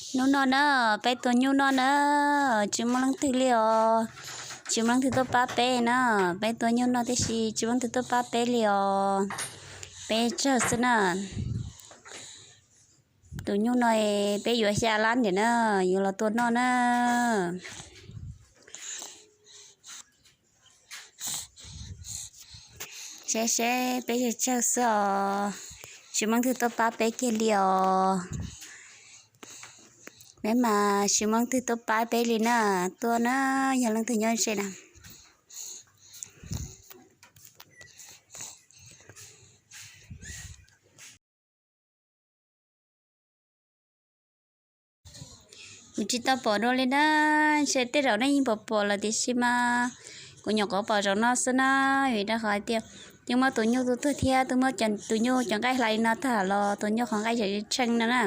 Hnub no na, peb tua nyuj noj na, tsis muaj leej twg li os. Tsis muaj leej twg tuaj pab peb na. Peb tua nyuj noj tiam sis tsis muaj leej twg tuaj pab peb li os. Peb tsawg xwb na. Tus nyuj no peb yuav xya lab ntiam na, yuav los tua noj na. Seb seb, peb tsawg tsawg xwb os. Tsis muaj leej twg tuaj pab peb kiag li os. Peb mas tsis muaj leej twg tuaj pab peb li na. Tuaj na, yog leej twg nyob ze na. Kuv tsis tau pom dua li na, ntshe tej zaum nej yeej pom pom lawm tiam sis mas kuv nyuam qhuav pom zaum no xwb na, vim rau qhov hais tias twb muab tus nyuj tua tuag thiab twb muab tus nyuj cov nqaij hla li no tag los tus nyuj qhov nqaij tseem tsheej no na.